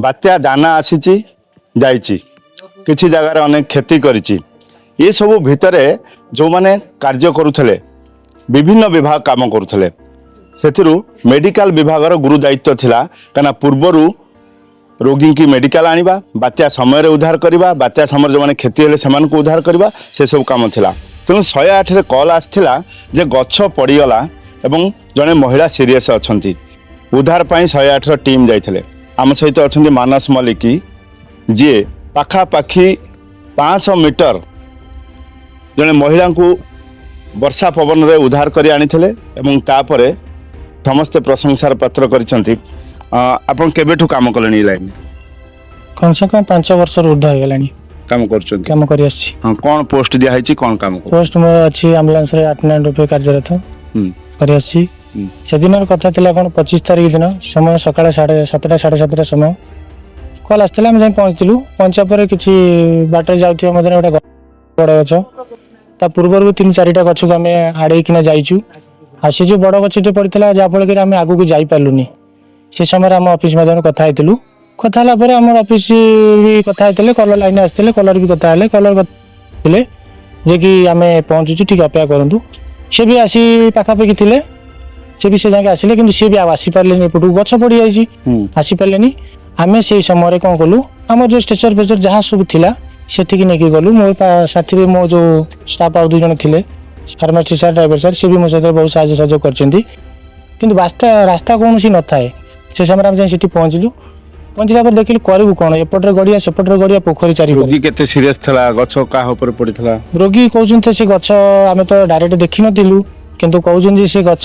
ବାତ୍ୟା ଦାନା ଆସିଛି ଯାଇଛି, କିଛି ଜାଗାରେ ଅନେକ କ୍ଷତି କରିଛି। ଏସବୁ ଭିତରେ ଯେଉଁମାନେ କାର୍ଯ୍ୟ କରୁଥିଲେ, ବିଭିନ୍ନ ବିଭାଗ କାମ କରୁଥିଲେ, ସେଥିରୁ ମେଡ଼ିକାଲ ବିଭାଗର ଗୁରୁ ଦାୟିତ୍ୱ ଥିଲା। କାହିଁକିନା ପୂର୍ବରୁ ରୋଗୀଙ୍କି ମେଡ଼ିକାଲ ଆଣିବା, ବାତ୍ୟା ସମୟରେ ଉଦ୍ଧାର କରିବା, ବାତ୍ୟା ସମୟରେ ଯେଉଁମାନେ କ୍ଷତି ହେଲେ ସେମାନଙ୍କୁ ଉଦ୍ଧାର କରିବା, ସେସବୁ କାମ ଥିଲା। ତେଣୁ 108ରେ କଲ୍ ଆସିଥିଲା ଯେ ଗଛ ପଡ଼ିଗଲା ଏବଂ ଜଣେ ମହିଳା ସିରିୟସ୍ ଅଛନ୍ତି। ଉଦ୍ଧାର ପାଇଁ 108ର ଟିମ୍ ଯାଇଥିଲେ। ଆମ ସହିତ ଅଛନ୍ତି ମାନସ ମଲ୍ଲିକ, ଯିଏ ପାଖାପାଖି 500 ମିଟର ଜଣେ ମହିଳାଙ୍କୁ ବର୍ଷା ପବନରେ ଉଦ୍ଧାର କରି ଆଣିଥିଲେ ଏବଂ ତାପରେ ସମସ୍ତେ ପ୍ରଶଂସାର ପାତ୍ର କରିଛନ୍ତି। ଆପଣ କେବେଠୁ କାମ କଲେଣି ଏ ଲାଇନରେ? କମ୍ ସେ କମ୍ 5 ବର୍ଷରୁ ଉର୍ଦ୍ଧ୍ୱ ହେଇଗଲାଣି। କାମ କରୁଛନ୍ତି? କାମ କରି ଆସିଛି। ହଁ, କ'ଣ ପୋଷ୍ଟ ଦିଆହେଇଛି, କ'ଣ କାମ କରୁଛନ୍ତି? ପୋଷ୍ଟ ମୋର ଅଛି ଆମ୍ବୁଲାନ୍ସରେ ଆଟେଣ୍ଡାଣ୍ଟ ରୂପେ କାର୍ଯ୍ୟରତ କରି ଆସିଛି। ସେଦିନର କଥା ଥିଲା କ'ଣ, 25 ତାରିଖ ଦିନ, ସମୟ ସକାଳ 7:30, 7:30 ସମୟ। କଲ୍ ଆସିଥିଲା, ଆମେ ଯାଇ ପହଞ୍ଚିଥିଲୁ। ପହଞ୍ଚିବା ପରେ କିଛି ବାଟରେ ଯାଉଥିବା ମଧ୍ୟରେ ଗୋଟେ ବଡ଼ ଗଛ, ତା ପୂର୍ବରୁ ବି ତିନି ଚାରିଟା ଗଛକୁ ଆମେ ଆଡ଼େଇକିନା ଯାଇଛୁ। ଆଉ ସେ ଯେଉଁ ବଡ଼ ଗଛଟି ପଡ଼ିଥିଲା, ଯାହାଫଳରେ କି ଆମେ ଆଗକୁ ଯାଇପାରିଲୁନି। ସେ ସମୟରେ ଆମ ଅଫିସ୍ ମାଧ୍ୟମରେ କଥା ହେଇଥିଲୁ। କଥା ହେଲା ପରେ ଆମର ଅଫିସ୍ ବି କଥା ହେଇଥିଲେ, କଲର ଲାଇନ୍ ଆସିଥିଲେ, କଲର ବି କଥା ହେଲେ, କଲର ଥିଲେ ଯେ କି ଆମେ ପହଞ୍ଚୁଛୁ, ଟିକେ ଅପେକ୍ଷା କରନ୍ତୁ। ସେ ବି ଆସି ପାଖାପାଖି ଥିଲେ, ସେ ବି ସେ ଯାକେ ଆସିଲେ, କିନ୍ତୁ ସିଏ ବି ଆଉ ଆସିପାରିଲେନି। ଏପଟକୁ ଗଛ ପଡ଼ିଯାଇଛି, ଆସିପାରିଲେନି। ଆମେ ସେଇ ସମୟରେ କ'ଣ କଲୁ, ଆମର ଯେଉଁ ଷ୍ଟ୍ରେଚର ଫେଚର ଯାହା ସବୁ ଥିଲା ସେଠିକି ନେଇକି ଗଲୁ। ମୋ ସାଥିରେ ମୋ ଯେଉଁ ଷ୍ଟାଫ୍ ଆଉ ଦୁଇ ଜଣ ଥିଲେ, ଫାର୍ମାସି ସାର୍, ଡ୍ରାଇଭର ସାର୍, ସେ ବି ମୋ ସହିତ ବହୁତ ସାହାଯ୍ୟ ସହଯୋଗ କରିଛନ୍ତି। କିନ୍ତୁ ରାସ୍ତା କୌଣସି ନଥାଏ। ସେ ସମୟରେ ଆମେ ଯାଇ ସେଠି ପହଞ୍ଚିଲୁ। ପହଞ୍ଚିଲା ପରେ ଦେଖିଲୁ କରିବୁ କ'ଣ? ଏପଟରେ ଗଡ଼ିଆ, ସେପଟରେ ଗଡ଼ିଆ, ପୋଖରୀ ଚାରିପଟେ। ରୋଗୀ କେତେ ସିରିୟସ୍ ଥିଲା? ଗଛ କାହା ଉପରେ ପଡ଼ିଥିଲା? ରୋଗୀ କହୁଛନ୍ତି ତ ସେ ଗଛ, ଆମେ ତ ଡାଇରେକ୍ଟ ଦେଖିନଥିଲୁ, କିନ୍ତୁ କହୁଛନ୍ତି ଯେ ସେ ଗଛ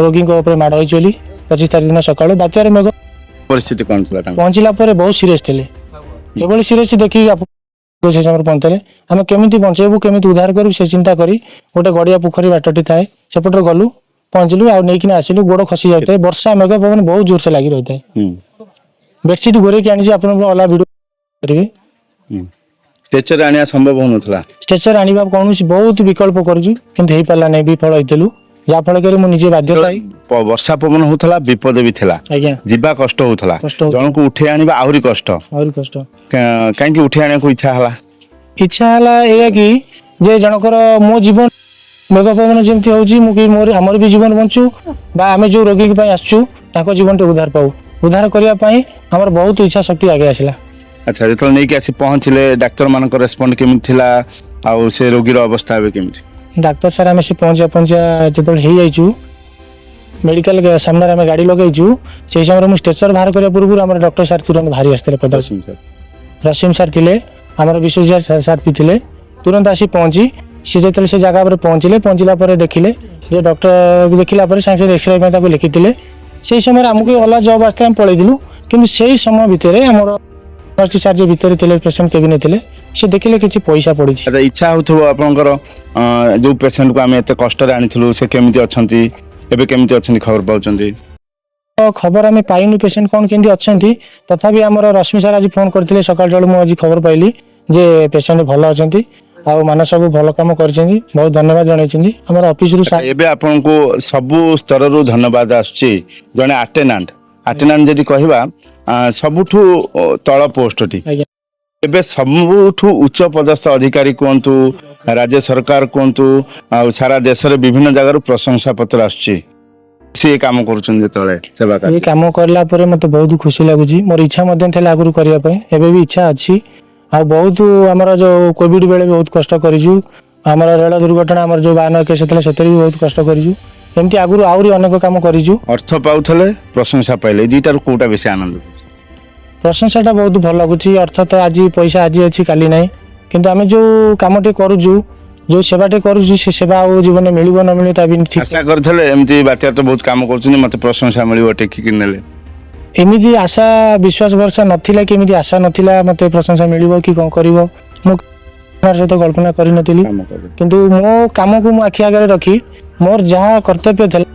ରୋଗୀଙ୍କ ଉପରେ ମାଡ଼ ହେଇଛି ବୋଲି। 25 ତାରିଖ ଦିନ ସକାଳୁ ବାତ୍ୟାରେ ମେଘ ପରିସ୍ଥିତି କ'ଣ ଥିଲା ତାଙ୍କ? ପହଞ୍ଚିଲା ପରେ ବହୁତ ସିରିୟସ୍ ଥିଲେ। ଏଭଳି ସିରିୟସ୍ ଦେଖିକି ଆପଣ ସେ ସମୟରେ ପହଞ୍ଚିଲେ, ଆମେ କେମିତି ବଞ୍ଚେଇବୁ, କେମିତି ଉଦ୍ଧାର କରିବୁ, ସେ ଚିନ୍ତା କରି ଗୋଟେ ଗଡ଼ିଆ ପୋଖରୀ ବାଟଟି ଥାଏ, ସେପଟରେ ଗଲୁ, ପହଞ୍ଚିଲୁ ଆଉ ନେଇକିନା ଆସିଲୁ। ଗୋଡ଼ ଖସି ଯାଉଥାଏ, ବର୍ଷା ମେଘ ପବନ ବହୁତ ଜୋରସେ ଲାଗି ରହିଥାଏ। ବେଡସିଟ୍ ଘୋରେଇକି ଆଣିଛି, ଆପଣଙ୍କୁ ଅଲଗା ଭିଡ଼ିଓ କରିବେ। ଷ୍ଟ୍ରେଚର ଆଣିବା ସମ୍ଭବ ହଉନଥିଲା? ଷ୍ଟ୍ରେଚର ଆଣିବା କୌଣସି ବହୁତ ବିକଳ୍ପ କରୁଛୁ, କିନ୍ତୁ ହେଇପାରିଲା ନାହିଁ, ବିଫଳ ହେଇଥିଲୁ। ଯାହାଫଳରେ ମୁଁ ନିଜେ ବାଧ୍ୟ ଥାଇ ବର୍ଷା ପବନ ହଉଥିଲା, ବିପଦ ବି ଥିଲା। ଆଜ୍ଞା। ଯିବା କଷ୍ଟ ହଉଥିଲା। କଷ୍ଟ ହଉଥିଲା। ଜଣକୁ ଉଠେଇ ଆଣିବା ଆହୁରି କଷ୍ଟ। ଆହୁରି କଷ୍ଟ। କାହିଁକି ଉଠେଇ ଆଣିବାକୁ ଇଚ୍ଛା ହେଲା? ଇଚ୍ଛା ହେଲା ଏଇଆ କି ଯେ ଜଣଙ୍କର ମୋ ଜୀବନ, ମେଘ ପବନ ଯେମିତି ହଉଛି, ମୁଁ କି ମୋର ଆମର ବି ଜୀବନ ବଞ୍ଚୁ ବା ଆମେ ଯୋଉ ରୋଗୀଙ୍କ ପାଇଁ ଆସିଛୁ ତାଙ୍କ ଜୀବନଟି ଉଦ୍ଧାର ପାଉ। ଉଦ୍ଧାର କରିବା ପାଇଁ ଆମର ବହୁତ ଇଚ୍ଛା ଶକ୍ତି ଆଗେଇ ଆସିଲା। ଆଚ୍ଛା, ଯେତେବେଳେ ନେଇକି ଆସି ପହଞ୍ଚିଲେ, ଡାକ୍ତରମାନଙ୍କ ରେସ୍ପଣ୍ଡ କେମିତି ଥିଲା ଆଉ ସେ ରୋଗୀର ଅବସ୍ଥା ଏବେ କେମିତି? ଡାକ୍ତର ସାର୍, ଆମେ ସେ ପହଞ୍ଚିବା ପହଞ୍ଚିବା ଯେତେବେଳେ ହେଇଯାଇଛୁ, ମେଡ଼ିକାଲ ସାମ୍ନାରେ ଆମେ ଗାଡ଼ି ଲଗେଇଛୁ, ସେଇ ସମୟରେ ମୁଁ ଷ୍ଟ୍ରେଚର ବାହାର କରିବା ପୂର୍ବରୁ ଆମର ଡକ୍ଟର ସାର୍ ତୁରନ୍ତ ବାହାରି ଆସିଥିଲେ ପଦାକୁ। ରସିମ ସାର୍ ଥିଲେ, ଆମର ବିଶ୍ୱଜିତ ସାର୍ ବି ଥିଲେ। ତୁରନ୍ତ ଆସି ପହଞ୍ଚି ସେ ଯେତେବେଳେ ସେ ଜାଗା ଉପରେ ପହଞ୍ଚିଲେ, ପହଞ୍ଚିଲା ପରେ ଦେଖିଲେ ଯେ ଡକ୍ଟର ଦେଖିଲା ପରେ ସାଙ୍ଗେ ସାଙ୍ଗେ ଏକ୍ସରେ ପାଇଁ ତାକୁ ଲେଖିଥିଲେ। ସେଇ ସମୟରେ ଆମକୁ ଅଲଗା ଜବ୍ ଆସିଥିଲା, ଆମେ ପଳେଇଥିଲୁ। କିନ୍ତୁ ସେଇ ସମୟ ଭିତରେ ଆମର ସାର୍ ଯେ ଭିତରେ ଥିଲେ, ପେସେଣ୍ଟ କେବିନରେ ଥିଲେ, ସେ ଦେଖିଲେ କିଛି ପଇସା ପଡ଼ିଛି। ଆଚ୍ଛା, ଇଚ୍ଛା ହଉଥିବ ଆପଣଙ୍କର, ଯୋଉ ପେସେଣ୍ଟକୁ ଆମେ ଏତେ କଷ୍ଟରେ ଆଣିଥିଲୁ, ସେ କେମିତି ଅଛନ୍ତି, ଏବେ କେମିତି ଅଛନ୍ତି, ଖବର ପାଉଛନ୍ତି? ତ ଖବର ଆମେ ପାଇନୁ ପେସେଣ୍ଟ କ'ଣ କେମିତି ଅଛନ୍ତି। ତଥାପି ଆମର ରଶ୍ମି ସାର୍ ଆଜି ଫୋନ୍ କରିଥିଲେ ସକାଳ ସକାଳୁ। ମୁଁ ଆଜି ଖବର ପାଇଲି ଯେ ପେସେଣ୍ଟ ଭଲ ଅଛନ୍ତି ଆଉ ମାନସ ବାବୁ ଭଲ କାମ କରିଛନ୍ତି, ବହୁତ ଧନ୍ୟବାଦ ଜଣାଇଛନ୍ତି ଆମର ଅଫିସରୁ ସାର୍। ଏବେ ଆପଣଙ୍କୁ ସବୁ ସ୍ତରରୁ ଧନ୍ୟବାଦ ଆସୁଛି। ଜଣେ ଆଟେଣ୍ଡାଣ୍ଟ, ଆଟେଣ୍ଡାଣ୍ଟ ଯଦି କହିବା, ସବୁଠୁ ତଳ ପୋଷ୍ଟଟି। ଏବେ ସବୁଠୁ ଉଚ୍ଚ ପଦସ୍ଥ ଅଧିକାରୀ କୁହନ୍ତୁ, ରାଜ୍ୟ ସରକାର କୁହନ୍ତୁ, ଆଉ ସାରା ଦେଶରେ ବିଭିନ୍ନ ଜାଗାରୁ ପ୍ରଶଂସା ପତ୍ର ଆସୁଛି। ସିଏ କାମ କରୁଛନ୍ତି ଯେତେବେଳେ ସେବା ଏ କାର୍ଯ୍ୟ। କାମ କରିଲା ପରେ ମୋତେ ବହୁତ ଖୁସି ଲାଗୁଛି। ମୋର ଇଚ୍ଛା ମଧ୍ୟ ଥିଲା ଆଗରୁ କରିବା ପାଇଁ, ଏବେ ବି ଇଚ୍ଛା ଅଛି। ଆଉ ବହୁତ ଆମର ଯୋଉ କୋଭିଡ ବେଳେ ବି ବହୁତ କଷ୍ଟ କରିଛୁ। ଆମର ରେଳ ଦୁର୍ଘଟଣା, ଆମର ଯୋଉ 52 କେସ୍ ଥିଲା, ସେଥିରେ ବି ବହୁତ କଷ୍ଟ କରିଛୁ। ଏମିତି ଆଗରୁ ଆହୁରି ଅନେକ କାମ କରିଛୁ। ଅର୍ଥ ପାଉଥିଲେ, ପ୍ରଶଂସା ପାଇଲେ, ଏ ଦିଟାରୁ କୋଉଟା ବେଶୀ ଆନନ୍ଦ? ପ୍ରଶଂସାଟା ବହୁତ ଭଲ ଲାଗୁଛି। ଅର୍ଥ ତ ଆଜି ପଇସା ଆଜି ଅଛି, କାଲି ନାହିଁ। କିନ୍ତୁ ଆମେ ଯୋଉ କାମଟି କରୁଛୁ, ଯୋଉ ସେବାଟି କରୁଛୁ, ସେ ସେବା ଆଉ ଜୀବନରେ ମିଳିବ ନ ମିଳିବ ତା ବି ଠିକ। ଆଶା କରିଥିଲେ ଏମିତି ବାତ୍ୟା ତ ବହୁତ କାମ କରୁଛନ୍ତି, ମତେ ପ୍ରଶଂସା ମିଳିବ ଟେକିକି ନେଲେ? ଏମିତି ଆଶା, ବିଶ୍ୱାସ, ଭରସା ନଥିଲା କି ଏମିତି ଆଶା ନଥିଲା ମୋତେ ପ୍ରଶଂସା ମିଳିବ କି କ'ଣ କରିବ, ମୁଁ ସହିତ କଳ୍ପନା କରିନଥିଲି। କାମ କରିବେ। କିନ୍ତୁ ମୋ କାମକୁ ମୁଁ ଆଖି ଆଗରେ ରଖି ମୋର ଯାହା କର୍ତ୍ତବ୍ୟ ଥିଲା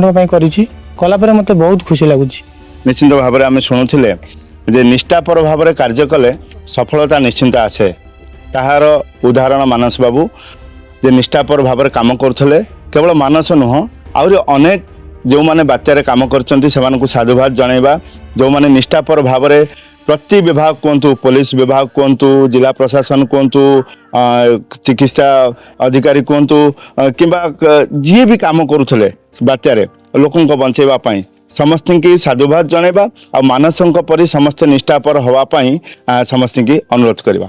ମୋ ପାଇଁ କରିଛି। କଲା ପରେ ମୋତେ ବହୁତ ଖୁସି ଲାଗୁଛି। ନିଶ୍ଚିନ୍ତ ଭାବରେ ଆମେ ଶୁଣୁଥିଲେ ଯେ ନିଷ୍ଠାପର ଭାବରେ କାର୍ଯ୍ୟ କଲେ ସଫଳତା ନିଶ୍ଚିନ୍ତ ଆସେ। ତାହାର ଉଦାହରଣ ମାନସ ବାବୁ, ଯେ ନିଷ୍ଠାପର ଭାବରେ କାମ କରୁଥିଲେ। କେବଳ ମାନସ ନୁହଁ, ଆହୁରି ଅନେକ ଯେଉଁମାନେ ବାତ୍ୟାରେ କାମ କରିଛନ୍ତି ସେମାନଙ୍କୁ ସାଧୁବାଦ ଜଣାଇବା। ଯେଉଁମାନେ ନିଷ୍ଠାପର ଭାବରେ ପ୍ରତି ବିଭାଗ କୁହନ୍ତୁ, ପୋଲିସ ବିଭାଗ କୁହନ୍ତୁ, ଜିଲ୍ଲା ପ୍ରଶାସନ କୁହନ୍ତୁ, ଚିକିତ୍ସା ଅଧିକାରୀ କୁହନ୍ତୁ, କିମ୍ବା ଯିଏ ବି କାମ କରୁଥିଲେ ବାତ୍ୟାରେ ଲୋକଙ୍କ ବଞ୍ଚେଇବା ପାଇଁ, ସମସ୍ତଙ୍କୁ ସାଧୁବାଦ ଜଣାଇବା ଆଉ ମାନସଙ୍କ ପରି ସମସ୍ତେ ନିଷ୍ଠାପର ହେବା ପାଇଁ ସମସ୍ତଙ୍କୁ ଅନୁରୋଧ କରିବା।